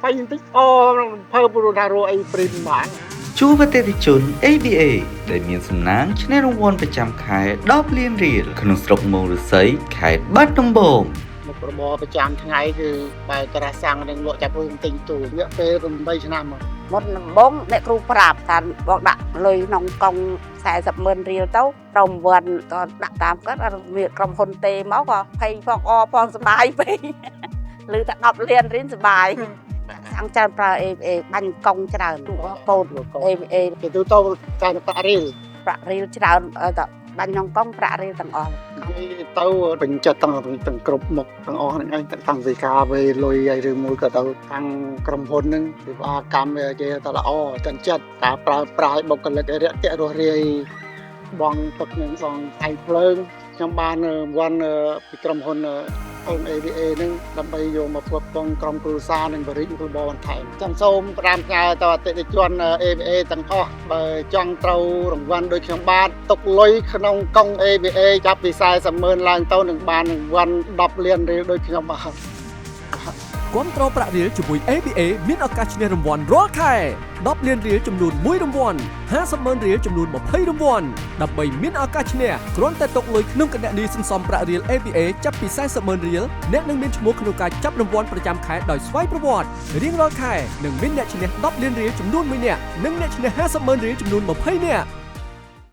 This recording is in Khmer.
បៃបន្តិចអូភើព្រោះថារកអីព្រីមបាន ជួបអតិថិជន ABA ដែលមានសំណាងឈ្នះរង្វាន់ប្រចាំខែ10លានរៀលក្នុងស្រុកមោងឫស្សីខេត្តបាត់ដំបង។ មុខរបរប្រចាំថ្ងៃគឺបែក្រាស់សាំងនិងលក់ចាប់ពើទិញទូរយៈពេល8ឆ្នាំមក មុនដំបូងអ្នកគ្រូប្រាប់ថាបងដាក់លុយក្នុងកង់40ម៉ឺនរៀលទៅរង្វាន់ក៏ដាក់តាមគាត់អត់មានក្រុមហ៊ុនទេមកក៏ភ័យផងអផងសប្បាយពេក ឮថា10លានរៀលសប្បាយសាំងច្រើនប្រើ ABA បាញ់កង់ច្រើនកូន ABA គេទូទៅតែប្រាក់រៀល ប្រាក់រៀលច្រើនតែបាញ់ក្នុងកង់ប្រាក់រៀលទាំងអស់ និយាយទៅពេញចិត្តទាំងទាំងគ្រប់មុខទាំងអស់ហ្នឹងឯងតាំងពីការវេលុយអីឬមួយក៏ទៅខាងក្រុមហ៊ុនហ្នឹងសេវាកម្មគេទៅល្អចិនចិត្តការប្រើប្រាស់បុគ្គលិកអរិយៈរស់រាយបងទឹកនឹងបងថៃភ្លើងខ្ញុំបានរង្វាន់ពីក្រុមហ៊ុន ABA ហ្នឹងដើម្បីយកមកផ្គត់ផ្គង់ក្រុមគ្រួសារនិងបរិយារបរបន្ថែមខ្ញុំសូមផ្ដាំផ្ញើទៅអតិថិជន ABA ទាំងអស់បើចង់ត្រូវរង្វាន់ដូចខ្ញុំបាទទុកលុយក្នុងកុង ABA ចាប់ពី40ម៉ឺនឡើងទៅនឹងបានរង្វាន់10លានរៀលដូចខ្ញុំបាទ។ គាំទ្រប្រាក់រៀលជាមួយ ABA មានឱកាសឈ្នះរង្វាន់រាល់ខែ10លានរៀលចំនួន1រង្វាន់50ម៉ឺនរៀលចំនួន20រង្វាន់ដើម្បីមានឱកាសឈ្នះគ្រាន់តែទុកលុយក្នុងគណនីសន្សំប្រាក់រៀល ABA ចាប់ពី40ម៉ឺនរៀលអ្នកនឹងមានឈ្មោះក្នុងការចាប់រង្វាន់ប្រចាំខែដោយស្វ័យប្រវត្តិរៀងរាល់ខែនឹងមានអ្នកឈ្នះ10លានរៀលចំនួន1នាក់និងអ្នកឈ្នះ50ម៉ឺនរៀលចំនួន20នាក់។